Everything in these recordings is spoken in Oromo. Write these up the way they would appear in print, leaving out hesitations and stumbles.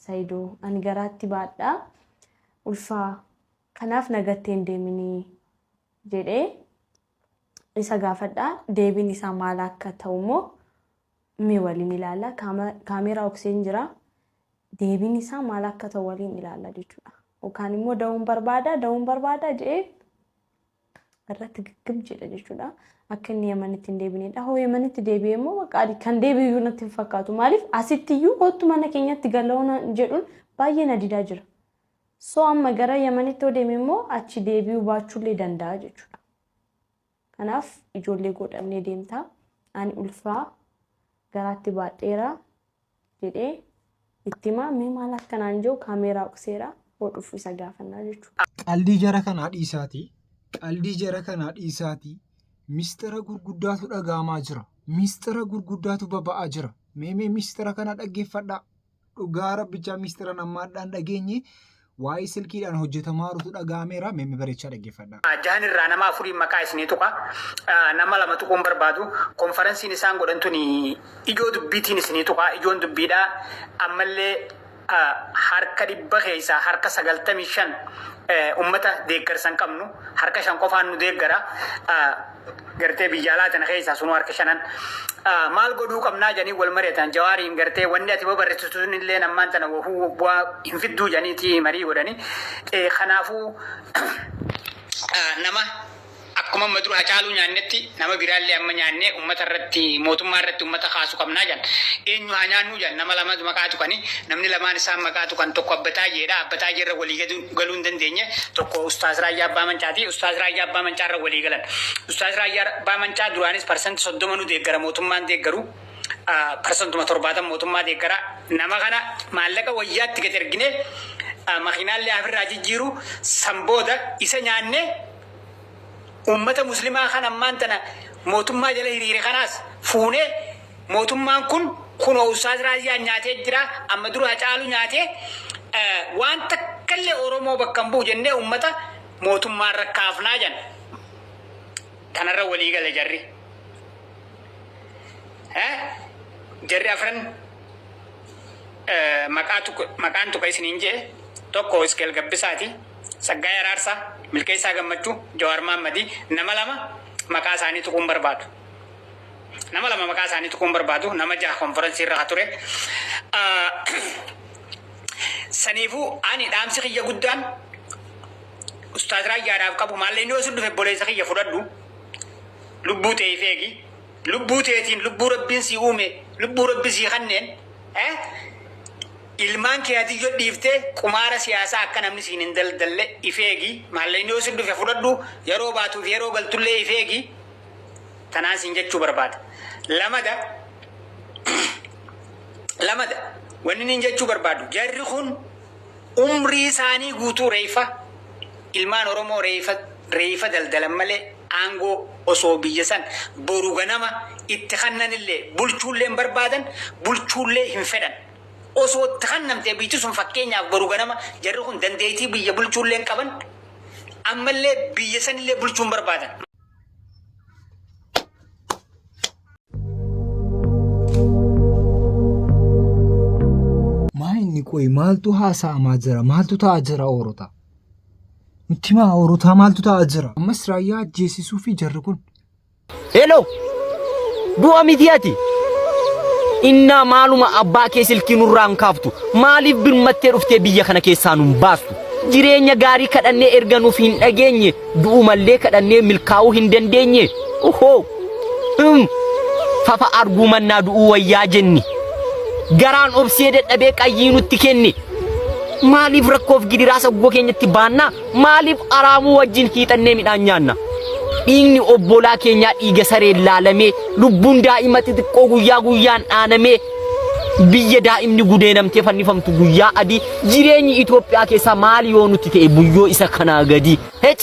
Sayidoo ani garaatti baadhaa ulfaa kanaaf na gattee hin deeminii jedhee isa gaafadha. Deebiin isaa maal akka ta'u immoo mee waliin ilaalla. Kaameeraa okseen jira. Deebiin isaa maal akka ta'u waliin ilaalla jechuudha. Yookaan immoo da'uun barbaada, da'uun barbaada jedhee irratti giggim jedha jechuudha. Akka inni Yamanitti hin deebinedha. Hoo Yamanitti deebi'ee immoo bakka kan deebi'u natti hin fakkaatu. Maaliif asitti iyyuu kottu mana keenyatti gala'uu jedhuun baay'ee na didaa jira. So amma gara Yamanitti yoo deeme immoo achi deebi'uu baachuullee danda'a jechuudha. Kanaaf ijoollee godhamnee deemta. Ani ulfaa garaatti baadheera jedhee itti hima. Mee maal akkanaan jiru kaameeraa uqseera hoo dhufu isa gaafannaa jechuudha. Qaldii jara kanaa dhiisaatii qaldii jara kanaa dhiisaatii misxira gurguddaatu dhaga'amaa jira. Misxira gurguddaatu baba'aa jira. Mee mee misxira kana dhaggeeffadhaa. Dhugaa rabbichaa misxira nammaadhaan dhageenye waa'ee silkiidhaan hojjetamaa jirutu dhaga'ameera. Mee mee bareechaa dhaggeeffadhaa. Jahan irraa nama afuriin maqaa isinii tuqa. Nama lama tuquun barbaadu. Konfaransiin isaan godhan tuni ijoo dubbiitiin isinii tuqa. Ijoon dubbiidha. Ammallee harka 100 keessaa harka 95 ummata deeggarsa hin qabnu. Harka 5 qofaan nu deeggara. Gartee biyya alaa tana keessaa sunuu harka shanan. Maal godhuu qabnaa jedhanii wal mari'atan. Jawaariin gartee wanni ati babarreessitu sun illee ammaan tana wahuu bu'aa hin fidduu jedhaniiti marii godhani. Kanaafuu nama Akkuma amma dura Hacaaluu nyaannetti nama biraallee amma nyaannee ummata irratti mootummaa irratti ummata kaasu qabnaa jedhan. Eenyu haa nyaannuu jedhan nama lama maqaa tuqani. Namni lamaan isaan maqaa tuqan tokko Abba Taayyeedha. Abba Taayyee irra walii galuu hin dandeenye. Tokko Ustaaz Raayyaa Abbaa Mancaati. Ustaaz Raayyaa Abbaa Mancaa irra walii galan. Ustaaz Raayyaa Abbaa Mancaa duraanis parsanti 30 nu deeggara mootummaan deeggaru. Parsantuma 70 mootummaa deeggara. Nama kana maallaqa wayyaatti gad erginee makiinaallee afirraa jijjiiru san booda isa nyaannee Ummata muslimaa kan ammaan tana mootummaa jala hiriire kanaas fuunee mootummaan kun kunoo Ustaaz Raayyaan nyaatee jira amma dura Hacaalu nyaatee waan takkallee Oromoo bakka hin bu'u jennee ummata mootummaa irra kaafnaa jan. Tanarra walii gale jarri. Jarri afran maqaa maqaan tuqa isiniin jee tokko Iskeel Gabbisaati. Tsaggaayee Araarsaa, Milkeessaa Gammachuu, Jawaar Mahaammadi nama lama maqaa isaanii tuquu hin barbaadu. Nama lama maqaa isaanii tuquu hin barbaadu. Nama jaha konferansii irra ture. Saniifuu ani dhaamsi kiyya guddaan Ustaaz Raayyaadhaaf qabu maallee inni osoo dhufe obboleessa kiyya fudhadhu. Lubbuu ta'eef eegi. Lubbuu teetiin lubbuu rabbiin sii uume lubbuu rabbi sii kanneen Ilmaan kee atiyyo dhiiftee qumaara siyaasaa akka namni siin hin daldalle if eegi. Maallaqni yoo si dhufe fudhadhu, yeroo baatuu fi yeroo galtullee if eegi. Tanaan siin jechuu barbaada. Lamada lamada wanni niin jechuu barbaadu jarri kun umrii isaanii guutuu reeyfa ilmaan Oromoo reeyfa reeyfa daldalan malee aangoo osoo biyya san boru ganama itti kannanillee bulchuullee hin barbaadan bulchuullee hin fedhan. Osoo itti kannamtee biyyi sun fakkeenyaaf boru ganama jarri kun dandeettii biyya bulchuullee hin qaban ammallee biyya sanillee bulchuu hin barbaadan. Maa inni qoyi maaltu haasa'amaa jira? Maaltu ta'aa jira Oorota? Nutti himaa Oorotaa maaltu ta'aa jira? Ammas raayyaa ajjeesisuu fi jarri kun. Hello! Du'a miti ati. Innaa maaluma abbaa kee silkii nurraa hin kaaftu. Maaliif birmattee dhuftee biyya kana keessaa nun baastu? Jireenya gaarii kadhannee erga nuuf hin dhageenye du'umallee kadhannee milkaa'uu hin dandeenye. Uhoo! Hmm. Fafa arguu mannaa du'uu wayyaa jenni. Garaan obsee dadhabee qayyii nutti kenne. Maaliif rakkoof gidiraa saggoo keenyatti baannaa? Maaliif araamuu wajjin hiixannee midhaan nyaanna? Dhiigni obbolaa keenyaa dhiiga sareen laalamee, lubbuun daa'ima xixiqqoo guyyaa guyyaan dhaanamee, biyya daa'imni gudeenamtee fannifamtu guyyaa adii, jireenyi Itoophiyaa keessaa maali yoo nutti ta'e buyyoo isa kanaa gadii? Hec!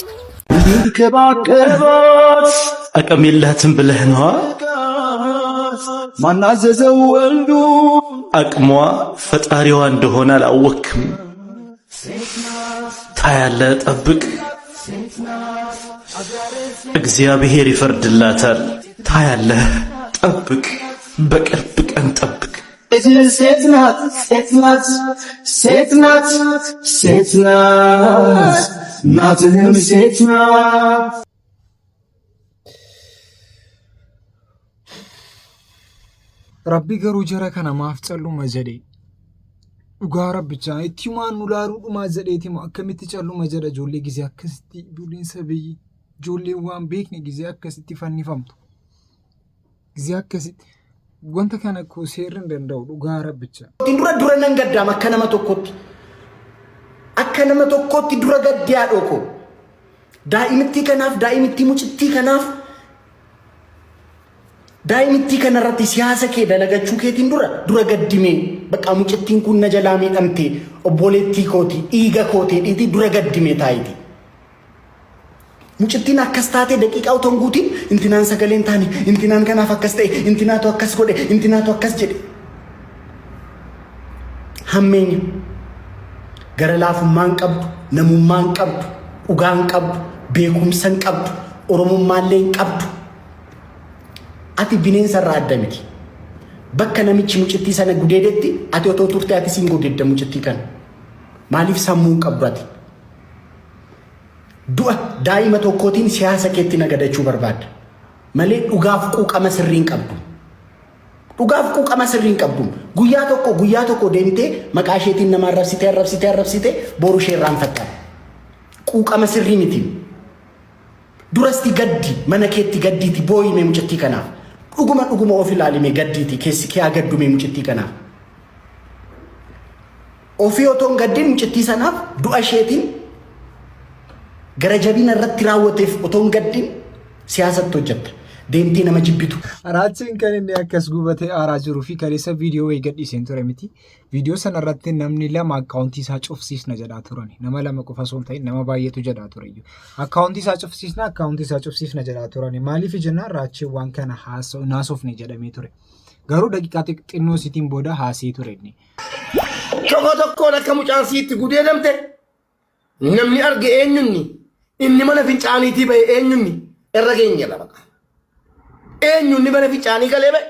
ተንከባከባት አቅም የላትም ብለህ ነዋ። ማናዘዘው ወልዱ አቅሟ ፈጣሪዋ እንደሆነ አላወክም። ታያለ፣ ጠብቅ። እግዚአብሔር ይፈርድላታል። ታያለህ፣ ጠብቅ። በቅርብ ቀን ጠብቅ። ሴት ናት፣ ሴት ናት፣ ሴት ናት፣ ሴት ናት፣ እናትህም ሴት ናት። Rabbi garuu jara kana maaf calluma jedhe? Dhugaa rabbichaa ittimaan nu laaluudhumaa jedheeti moo akkamitti calluma jedha ijoollee gizee akkasitti ijoolleen sabiyyi ijoolleen waan beekne gizee akkasitti fannifamtu. Gizee akkasitti wanta kana koo seerri hin danda'u dhugaa rabbichaa. Dura dura nan gaddaam akka nama tokkotti. Akka nama tokkotti dura gaddi haadhoo koo. Daa'imittii kanaaf daa'imittii mucittii kanaaf Daa'imittii kana irratti siyaasa kee dalagachuu keetiin dura dura gaddimee bakka mucittiin kun na jalaa miidhamte obboleettii kooti dhiiga kooti dhiitii dura gaddimee taa'iti. Mucittiin akkas taatee daqiiqaa otoo hin guutiin intinaan sagalee hin taane intinaan kanaaf akkas ta'e intinaatu akkas godhe intinaatu akkas jedhe. Hammeenya gara laafummaa hin qabdu namummaa hin qabdu dhugaa hin qabdu beekumsa hin qabdu oromummaallee hin qabdu. Ati bineensa irraa adda miti. Bakka namichi mucittii sana gudeedetti ati otoo turte ati siin gudeedda mucittii kana. Maaliif sammuu hin qabdu ati? Du'a daa'ima tokkootiin siyaasa keetti nagadachuu barbaadda. Malee dhugaaf quuqama sirrii hin qabdu. Dhugaaf quuqama sirrii hin qabdu. Guyyaa tokko guyyaa tokko deemtee maqaa isheetiin nama arrabsitee arrabsitee arrabsitee boru ishee irraanfatta. Quuqama sirrii miti. Durasti gaddi mana keetti gaddiiti booyi mee mucattii kanaaf. Dhuguma dhuguma of ilaali mee gaddiiti keessi kee haa gaddu mee mucattii kanaaf. Ofii otoo hin gaddin mucattii sanaaf du'a isheetiin gara jabina irratti raawwateef otoo hin gaddin siyaasatti hojjetta. Deemtee nama jibbitu. Raacheen kan inni akkas gubatee aaraa jiruu fi kaleessa viidiyoo wayii gadhiiseen ture miti. Viidiyoo sana irratti namni lama akkaawuntii isaa cufsiisna jedhaa turani. Nama lama qofa osoo hin ta'in nama baay'eetu jedhaa ture iyyuu. Akkaawuntii isaa cufsiisna akkaawuntii isaa cufsiisna jedhaa turani. Maaliif jennaan raacheen waan kana haasofne jedhamee ture. Garuu daqiiqaa xinnoo isiitiin booda haasee ture inni. Tokko tokkoon akka mucaan siitti gudeedamte Namni arge eenyunni? Inni mana fincaaniitii bahe eenyunni? Irra geenyerra baqa. Eenyunni mana fincaanii galee bahe?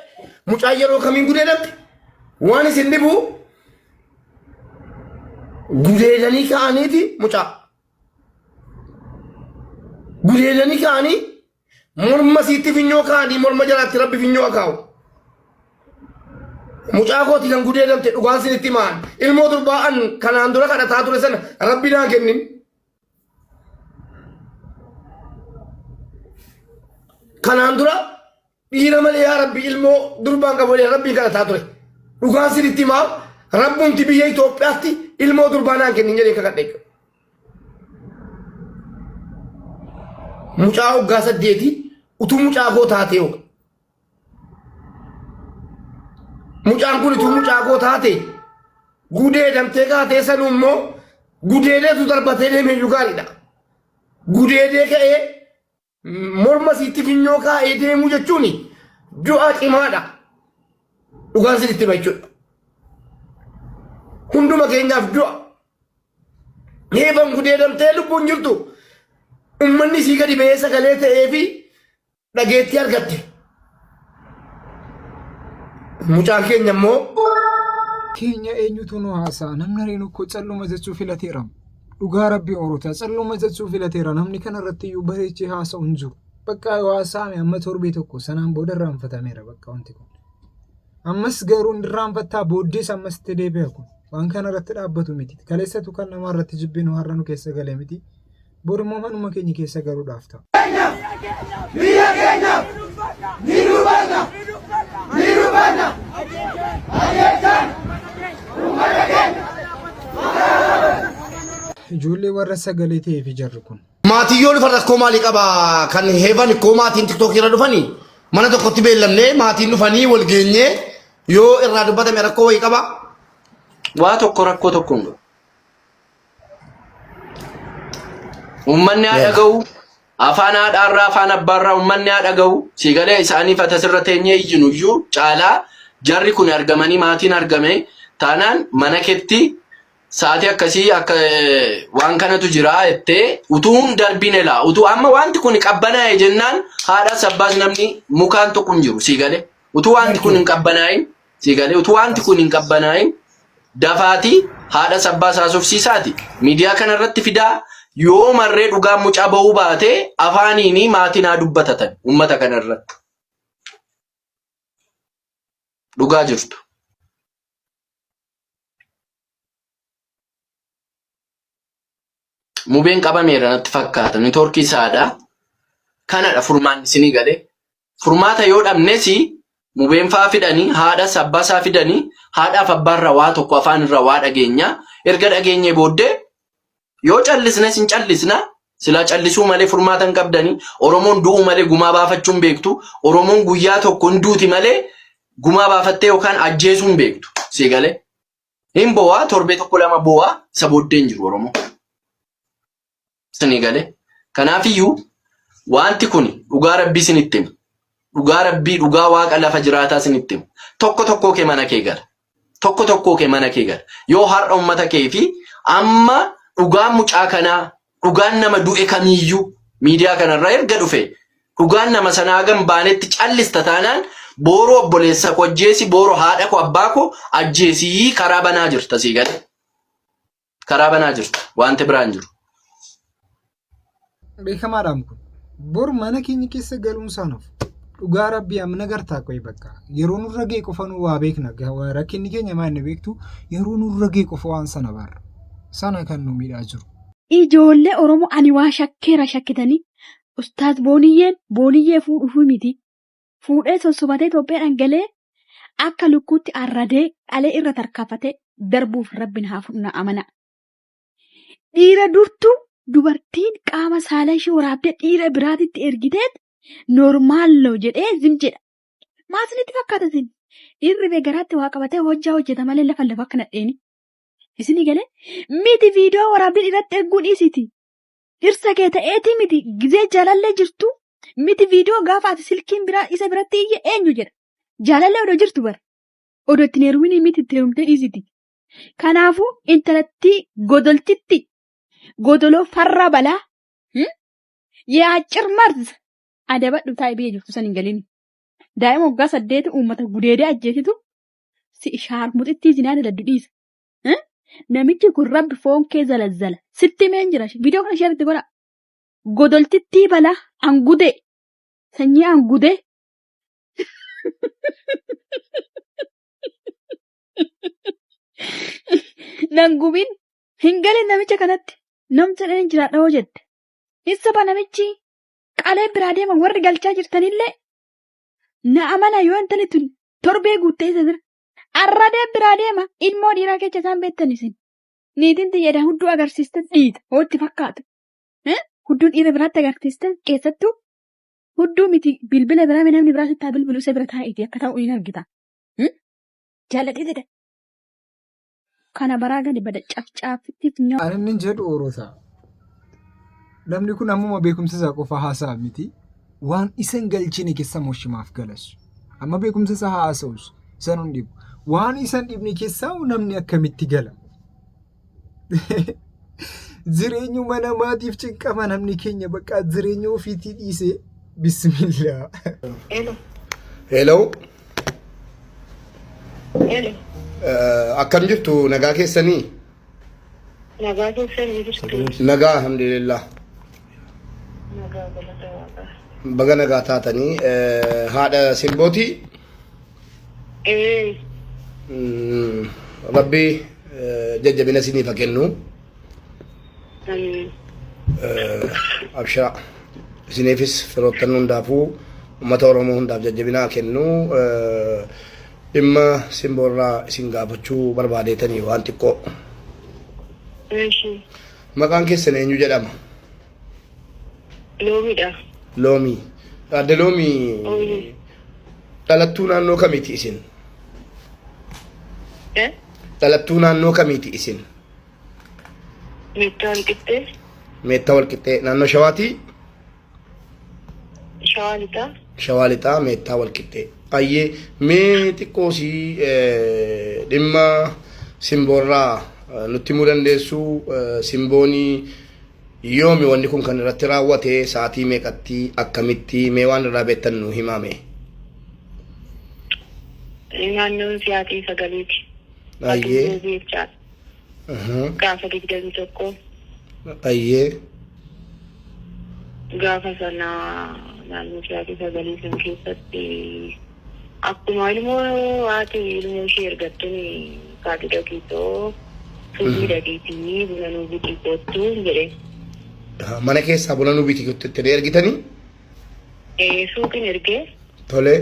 Mucaan yeroo kamiin gudeedamte? Waan isin dhibu gudeedanii ka'aniiti mucaa. Gudeedanii ka'anii Morma siitti finyoo kaa'anii morma jalaatti rabbi finyoo haa kaa'u. Mucaa kooti kan gudeedamte dhugaan sinitti himaan. Ilmoo durbaa an kanaan dura kadhataa ture sana rabbi naa kennin. Kanaan dura dhiira malee yaa rabbi ilmoo durbaan qabu jedhee rabbiin kadhataa ture. Dhugaan sinitti himaa rabbumti biyya Itoophiyaatti ilmoo durbaa naan kennin jedhee kakadhe jechuudha. Mucaa waggaa saddeetii utuu mucaa koo taatee hoo? Mucaan kun utuu mucaa koo taate gudeedamtee kaatee sanuu immoo gudeedeetu darbatee deemee iyyuu gaariidha. Gudeedee ka'ee morma isiitti finyoo kaa'ee deemuu jechuun du'a cimaadha. Dhugaan sinitti hima jechuudha. Hunduma keenyaaf du'a. Heeban gudeedamtee lubbuun jirtu ummanni isii gadi ba'ee sagalee ta'ee fi dhageettii argatte. Mucaan keenya immoo Keenya eenyutu nu haasa'a? Namni ariin ukkoo calluma jechuu filateera. Dhugaa rabbii orotaa calluma jechuu filateera. Namni kana irratti iyyuu bareechee haasa'u hin jiru. Bakka yoo haasa'ame amma torbee tokko sanaan booda irraanfatameera bakka wanti kun. Ammas garuu hin irraanfattaa booddees ammas itti deebi'a kun. Waan kana irratti dhaabbatu miti. Kaleessatu kan namaa irratti jibbinu har'a nu keessa gale miti. Bor immoo manuma keenya keessa galuudhaaf ta'a. Biyya keenyaaf ni dubbata! Ni dubbata! Ajjeechaan uummata keenya Ijoollee warra sagalee ta'eefi jarri kun. Maatiin yoo dhufan rakkoo maalii qaba kan heevan ikkoo maatiin tiktookii irra dhufanii mana tokkotti beellamnee maatiin dhufanii wal geenyee yoo irraa dubbatame rakkoo wayii qaba. Waa tokko rakkoo tokko hin qabu. Uummanni haa dhaga'u. Afaan haadhaarraa afaan abbaarraa uummanni haa dhaga'u. Sii galee isaaniif ati asirra teenyee iyyinu iyyuu caalaa jarri kun argamanii maatiin argame taanaan mana keetti sa'aatii akkasii akka waan kanatu jira jettee utuu hin darbiin elaa utuu amma wanti kun qabbanaa'e jennaan haadhaas abbaas namni mukaan tuqu hin jiru sii galee utuu wanti kun hin qabbanaa'in. Sii galee utuu wanti kun hin qabbanaa'in dafaatii haadha sabbaa haasofsiisaati. Miidiyaa kana irratti fidaa yoo marree dhugaan mucaa ba'uu baate afaaniin maatiin haa dubbatatan uummata kana irratti. Dhugaa jirtu. Mubeen qabameera natti fakkaata. Neetwoorkii isaadha. Kanadha furmaanni isinii galee. Furmaata yoo dhabnes mubeen faa fidanii haadhas abbaa isaa fidanii haadhaaf abbaarraa waa tokko afaan irraa waa dhageenya. Erga dhageenyee booddee yoo callisnes hin callisna. Silaa callisuu malee furmaata hin qabdanii. Oromoon du'uu malee gumaa baafachuu hin beektu. Oromoon guyyaa tokko hin duuti malee gumaa baafattee yookaan ajjeesuu hin beektu. Sii galee. Hin boo'aa torbee tokko lama boo'aa isa booddee hin jiru Oromoo. Isinii galee. Kanaafiyyuu wanti kun dhugaa rabbii isinitti hima. Dhugaa rabbii dhugaa waaqa lafa jiraataa isinitti hima. Tokko tokkoo kee mana kee gala. Tokko tokkoo kee mana kee gala. Yoo har'a uummata kee fi amma dhugaan mucaa kanaa dhugaan nama du'e kamiiyyuu miidiyaa kanarraa erga dhufe dhugaan nama sanaa hagam baanetti callista taanaan booroo obboleessa koo ajjeesi booroo haadha koo abbaa koo ajjeesii karaa banaa jirta sii gale karaa banaa jirta wanti biraan jiru. Beekamaadhaam kun. Bor mana keenya keessa galuun isaa nafu. Dhugaa rabbii amma nagartaa qo'i bakka. Yeroo nurra ga'e qofa nu waa beekna. Rakkinni keenya maal inni beektu yeroo nurra ga'e qofa waan sana barra. Sana kan nu miidhaa jiru. Ijoollee Oromoo ani waa shakkeera shakkitanii Ustaaz Booniyyeen Booniyyee fuudhuufii miti. Fuudhee sossobatee Itoophiyaadhaan galee akka lukkuutti arradee qalee irra tarkaanfatee darbuuf rabbiin haa fudhu na amanaa. Dhiira durtuu dubartiin qaama saalaa ishee waraabdee dhiira biraatitti ergiteet noormaallo jedhee zim jedha. Maa isinitti fakkaata isin? Dhiirri bee garaatti waa qabatee hojjaa hojjeta malee lafa lafa akka nadheeni. Isinii galee miti viidiyoo waraabdee dhiiratti erguu dhiisiti. Dhirsa kee ta'eetii miti gizee jaalallee jirtu miti viidiyoo gaafa ati silkiin biraa isa biratti iyye eenyu jedha. Jaalallee odoo jirtu bara. Odoo ittiin heeruminii miti itti heerumtee dhiisiti. Kanaafuu intalattii godoltitti godoloo farra balaa yaacir marz adabadhu taa'e biyya jirtu san hin galin. Daa'ima waggaa saddeeti uummata gudeedee ajjeesitu si shaarmuxittii zinaa daladdu dhiisa. Namichi kun rabbi foon kee zalazzala. Sitti himeen jira. Viidiyoo kana sheer itti godha. Godoltittii balaa angudee sanyii angudee. Nan gubin hin galin namicha kanatti namni jedhanii jiraadha hoo jette. Hin soba namichi qalee biraa deema warri galchaa jirtanillee na amana yoo intalli tun torbee guuttee isa bira. Arradee biraa deema ilmoo dhiiraa keessa isaan beektan isin. Niitiin tiyya hudduu agarsiiste dhiita hoo itti fakkaatu. Hudduun dhiira biraatti agarsiiste keessattuu hudduu miti bilbila biraa namni biraa sitti haa bilbilu isa bira taa'eeti akka ta'u hin argita. Jaalladhee jedha. Kana baraa gadi bada cafcaafitti funyaan. Ani inni jedhu Orotaa. Namni kun ammuma beekumsa isaa qofa haasa'a miti. Waan isa hin galchine keessa moshimaaf galas. Amma beekumsa isaa haasa'us isa nun dhibu. Waan isa hin dhibne keessaa namni akkamitti gala? Jireenyuma namaatiif cinqama namni keenya bakka jireenya ofiitii dhiisee bismillah. Hello. Hello. Hello. Akkam jirtu nagaa keessanii? Nagaa keessanii jirtu. Nagaa alhamdulillah. Nagaa galata waaqaa. Baga nagaa taatanii haadha simbootii. Ee. Rabbi jajjabina isiniif haa kennu. Amiin. Abshiraa. Isiniifis firoottan hundaafuu uummata Oromoo hundaaf jajjabina haa kennu. Dhimma simboorraa isin gaafachuu barbaadeetanii waan xiqqoo. Eeshi. Maqaan keessan eenyu jedhama? Loomiidha. Loomii. Aadde Loomii Ooyee. dhalattuu naannoo kamiiti isin? Eh? Dhalattuu naannoo kamiiti isin? Meettaa walqixxee. Meettaa walqixxee naannoo Shawaatii? Shawaa lixaa. Shawaa lixaa meettaa walqixxee. Ayyee mee xiqqoo sii dhimma simboorraa nutti himuu dandeessu simboonii yoomi wanni kun kan irratti raawwate sa'aatii meeqatti akkamitti mee waan irraa beektan nu himaa mee. Naannoon siyaatii sagaliiti. Ayyee. Atuu jechaadha. Gaafa 21. Ayyee. Gaafa sana naannoo siyaatii sagalii san keessatti akkuma ilmoo haati ilmoo ishee ergattuun kaatu dhaqiitoo suuqii dhaqiitii buna nuu bitii koottuu jedheen. Mana keessaa buna nuu bitii jettanii ergitanii? Suuqiin ergee. Tole.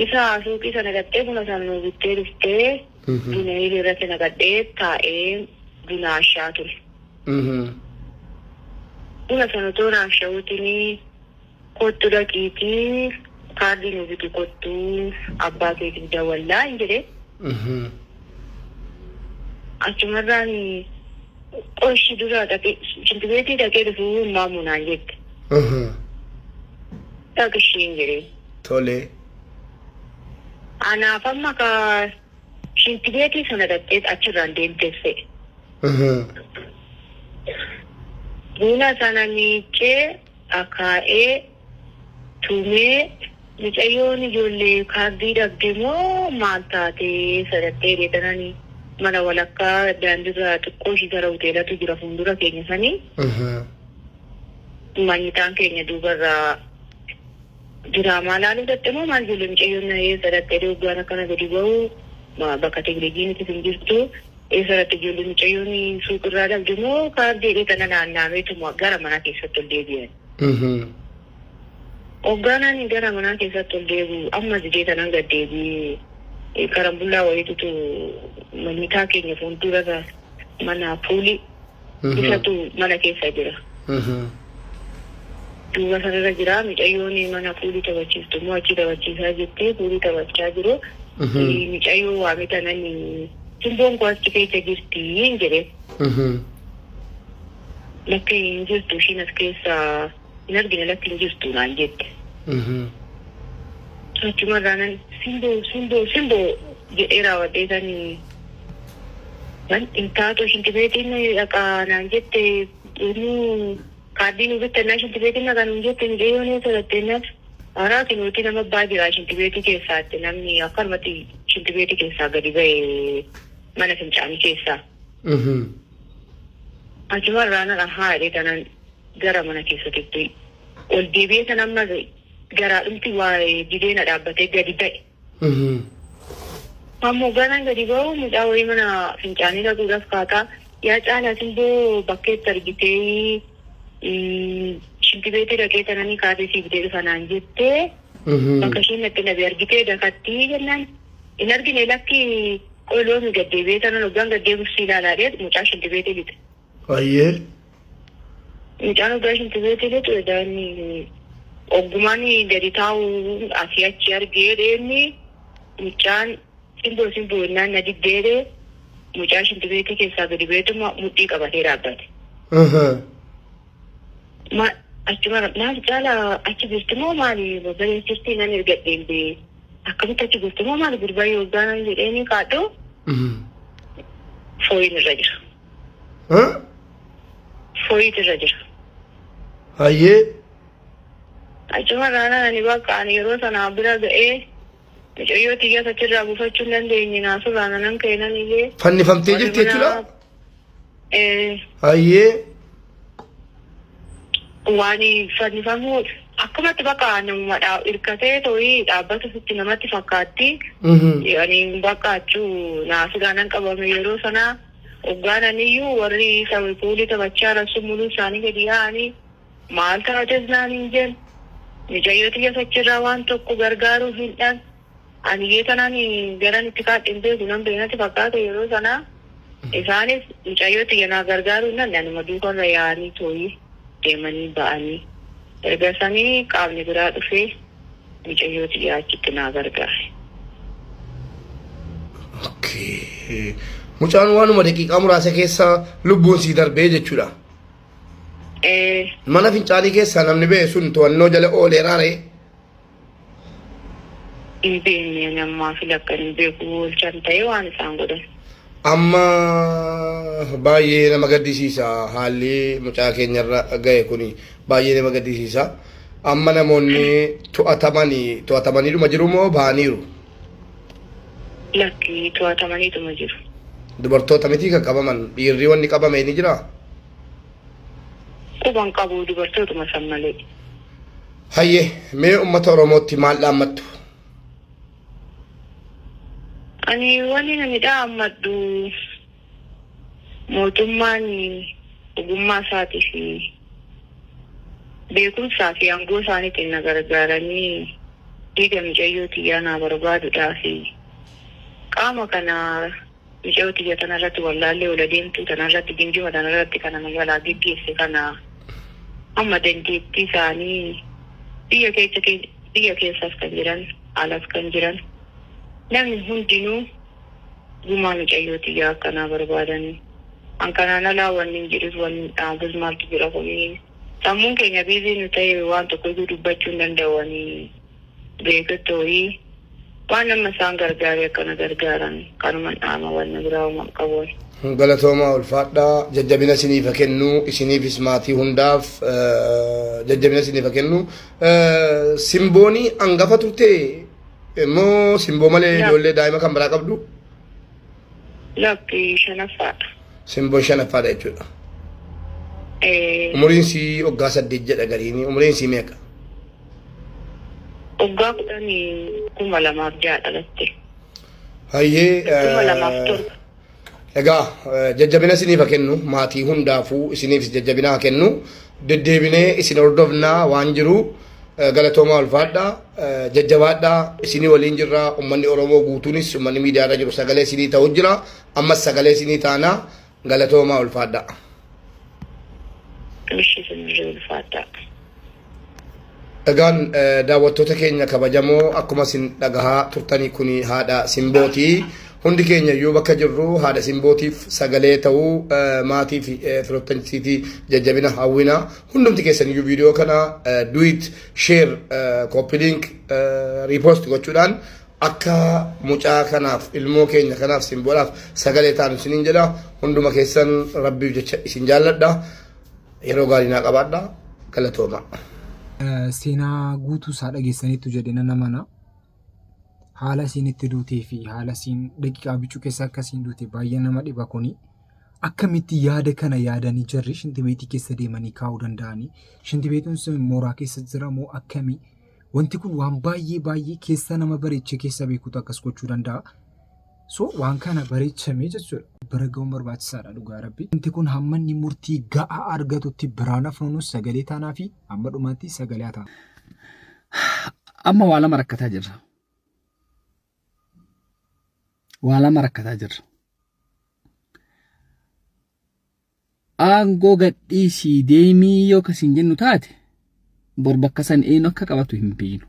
Isa suuqii sana dhaqxee buna sana nuu bittee dhuftee buna irratti naqadhee taa'ee buna ashaa ture. Buna sana otoo naaf sha'uutiin kottu dhaqiitii kaardii nu biti kottu abbaa keetiif dawwallaa hin jedhee. Achumarraan qoshi dura dhaqee shintibeetii dhaqee dhufuu hin maamu naan jette. Dhaqishii hin jedhee. Tole. Anaaf amma ka shintibeetii sana dhaqxee achirraan deemteef fe'e. Buna sana miiccee, akaa'ee, tumee micayyoon ijoollee kaardii dhabde moo maal taatee sadattee jedhanani mana walakkaa daandiirra xiqqoo ishii gara hoteelatu jira fuuldura keenya sanii manyitaan keenya duubarraa diraamaa laaluu dhatte moo maal ijoollee micayyoon na eessa dhattee hoggaan akkana gadi ba'u bakka teekinooloojiin hin jirtu. Eessa dhatte ijoollee mucayyoon suuqirraa dhabde moo kaardii jedhee tana naannaameetuma gara manaa keessatti ol deebi'an. Hoggaanaan gara manaa keessatti ol deebi'u amma didee tanan gad deebi'ee karambullaa wayiitutu manyitaa keenya fuuldura mana puulii isatu mana keessa jira. Duuba sanarra jira mucayyoon mana puulii taphachiiftu immoo achi taphachiisaa jirti puulii taphachaa jiru. Mucayyoo waame tanan simboon koo achi keessa jirti hin jedhee. Lakki hin jirtu ishiin as keessa hin argine lakki hin jirtu naan jette. Achumarraa nan simboo simboo simboo jedhee raawwadhee sanii man hin taatu shintibeetiin dhaqaa naan jette inni kaardii nu bittannaa shintibeetiin dhaqaa nuun jette mucayyoon eessa dhatteennaaf haaraa kinuuti nama abbaa jira shintibeetii keessaatti namni akkanumatti shintibeetii keessaa gadi ba'e mana fincaanii keessaa. Achumarraa nan ahaa jedhee tanan gara mana keessatti ol deebi'ee san amma garaadhumti waa didee na dhaabbatee gadi ba'e. Ammoo ganaan gadi ba'u mucaa wayii mana fincaanii dhaquudhaaf kaataa yaa caalaa simboo bakkeetti argitee shintibeetii dhaqee tananii kaatee siif bitee dhufa naan jettee bakka isheen natti nabi argitee dakattii jennaan hin argine lakki qoyloomi gad deebi'ee tanan hoggaan gad deebi'u si ilaalaa dheed mucaa shintibeetii lixe. Ayyee. Mucaan hoggaa shintibeetii lixu edaan oggumaan gadi taa'u asii achi argee dheedni mucaan simboo simboo jennaan na diddeedhe mucaa shintibeetii keessaa gadi beetuma mudhii qabatee dhaabbate. Ma achuma maal caalaa achi jirti moo maali babbalee jirti nan ergadheen bee akkamitti achi jirti moo maali gurbaa yookaan jedheeni kaadhu fooyin irra jira. Fooyitu irra jira. Hayyee. Achuma raanaan ani bakka ani yeroo sana bira ga'ee mucayyoo xiyya achirraa buufachuu hin dandeenye naasurraa nanan ka'e nan iyyee. Fannifamtee Warri jirti jechuudha? mana Hayyee. Waan fannifamuu akkumatti bakka namuma hirkatee to'ii dhaabbata sitti namatti fakkaatti. Ani bakka achuu naasuudhaan nan qabame yeroo sana hoggaananiyyuu warri puulii taphachaa jiran sun muluu isaanii gadi yaa'anii maal taates naan hin jenne. Mucayyoo xiyya achirraa waan tokko gargaaruu hin dhan. Ani iyyee tanaan garan itti kaadhe hin beeku nan beeknatti fakkaata yeroo sana. Isaanis mucayyoo xiyya naa gargaaruu hin dhanne anuma duukarra yaa'anii tooyii deemanii ba'anii. Erga sanii qaamni biraa dhufee mucayyoo xiyya achitti naa gargaare. Okay. Mucaan waanuma daqiiqaa muraasa keessa lubbuun sii darbee jechuudha. Mana fincaanii keessaa namni ba'e sun to'annoo jala ooleeraa ree? Hin beekne ani ammaa fi lakkan hin beeku oolchan ta'ee waan isaan godhan. Amma baay'ee nama gaddisiisa haalli mucaa keenyarra ga'e kuni baay'ee nama gaddisiisa. Amma namoonni to'atamanii to'atamaniidhuma jiru moo ba'aniiru? Lakki to'atamaniituma jiru. Dubartoota mitii kan qabaman dhiirri wanni qabame ni jiraa? Quba hin qabu dubartootuma san malee. Hayyee mee ummata Oromootti maal dhaammattu? Ani waniin ani dhaammadhu mootummaan ogummaa isaatii fi beekumsaa fi aangoo isaaniitiin na gargaaranii dhiiga micayyoo tiyyaa naa barbaaduudhaa fi qaama kana micayoo tiyya tanarratti wallaallee ol adeemtuu tanarratti gingima tanarratti kana na jalaa geggeesse kana hamma dandeettii isaanii biyya keessa biyya keessas kan jiran alas kan jiran namni hundinuu gumaa micayyoo tiyyaa akka naa barbaadan an kanaan alaa wannin jedhus wannin dhaabus maaltu jira kuni sammuun keenya busy nu ta'e waan tokkoyyuu dubbachuu hin danda'u ani beektoyi waan amma isaan gargaare akka na gargaaran kanuman dhaama wanna biraa homa hin qabu ani. Galatoomaa ulfaadhaa jajjabina isiniif ha kennu isiniifis maatii hundaaf jajjabina isiniif ha kennu. Simbooni hangafa turte moo simboo malee ijoollee daa'ima kan biraa qabdu? Lakki shanaffaadha. Simboon shanaffaadha jechuudha. Umuriin sii waggaa 8 jedha gariini umuriin sii meeqa? Waggaa 10 2006 dhalatte. Hayyee 2007. Egaa jajjabina isiniif haa kennu maatii hundaafuu isiniifis jajjabina haa kennu deddeebinee isin hordofnaa waan jiru galatoomaa ulfaadha jajjabaadha isinii waliin jirra ummanni Oromoo guutuunis ummanni miidiyaa irra jiru sagalee isinii ta'u jira ammas sagalee isinii taana galatoomaa ulfaadha. Ishi isinirree ulfaadhaa. Egaan daawwattoota keenya kabajamoo akkuma isin dhagahaa turtanii kuni haadha Simbooti. Hundi keenya iyyuu bakka jirru haadha Simbootiif sagalee ta'uu maatii fi firoottansiitii jajjabina hawwina. Hundumti keessan iyyuu viidiyoo kana duet share copy link repost gochuudhaan akka mucaa kanaaf ilmoo keenya kanaaf Simboodhaaf sagalee taanu isiniin jedha. Hunduma keessan rabbiif jecha isin jaalladha. Yeroo gaarii naa qabaadha. Galatoomaa. Seenaa guutuu isaa dhageessaniittu jedhee nan amana. Haala isiin itti duutee fi haala isiin daqiiqaa bicuu keessa akka isiin duute baay'ee nama dhiba kuni. Akkamitti yaada kana yaadanii jarri shintibeetii keessa deemanii kaa'uu danda'anii? Shintibeetiin sun mooraa keessa jira moo akkamii? Wanti kun waan baay'ee baay'ee keessa nama bareechee keessa beekutu akkas gochuu danda'a. So waan kana bareechamee jechuudha. Bira ga'uun barbaachisaadha dhugaa rabbi. Wanti kun hamma inni murtii ga'aa argatutti biraan hafnunus sagalee taanaa fi hamma dhumaatti sagalee haa taanu. Amma waa lama rakkataa jirra. Waa lama rakkataa jirra. Aangoo gadhiisii deemii yoo kasiin jennu taate bor bakka san eenyu akka qabatu hin beeknu.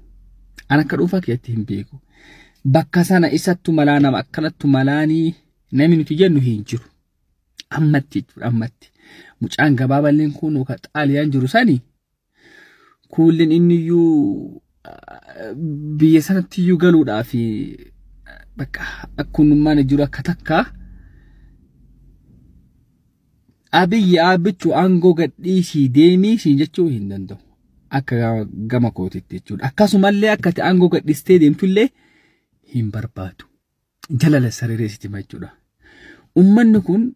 An akka dhuunfaa kiyyatti hin beeku. Bakka sana isattu malaa nama akkanattu malaanii namni nuti jennu hin jiru. Ammatti jechuudha ammatti. Mucaan gabaaballeen kun ka xaaliyaan jiru sani kuulleen inni iyyuu biyya sanatti iyyuu galuudhaaf bakka akkunummaan jiru akka takkaa Abiyyi Aabbichu aangoo gadhiisii deemii siin jechuu hin danda'u. Akka gama kootitti jechuudha. Akkasumallee akka ati aangoo gadhiistee deemtullee hin barbaadu. Jalala sariree sitti hima jechuudha. Uummanni kun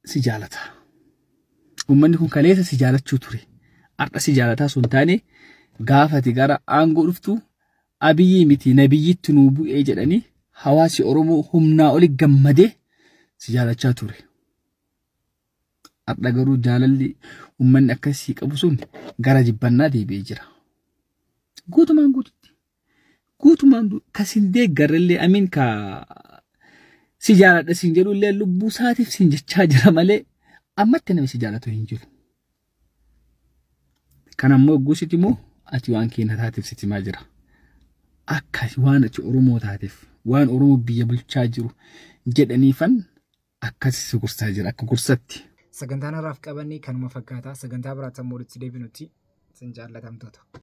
si jaalata. Uummanni kun kaleessa si jaalachuu ture. Har'a si jaalataa sun taane gaafa ati gara aangoo dhuftu Abiyyii miti nabiyyitti nuu bu'ee jedhanii hawaasi Oromoo humnaa oli gammadee si jaalachaa ture. Har'a garuu jaalalli uummanni akkasii qabu sun gara jibbannaa deebi'ee jira. Guutumaan guututti. Guutumaan ka sin deeggarrellee amiin ka si jaaladha sin jedhullee lubbuu isaatiif sin jechaa jira malee ammatti namni si jaalatu hin jiru. Kan ammoo yogguu sitti immoo ati waan keenya taateef sitti himaa jira. Akka waan ati Oromoo taateef waan Oromoo biyya bulchaa jiru jedhaniifan akkas si gorsaa jira akka gorsatti. Sagantaan har'aaf qabanne kanuma fakkaata. Sagantaa biraatti amma walitti deebinutti isin jaallatamtoota.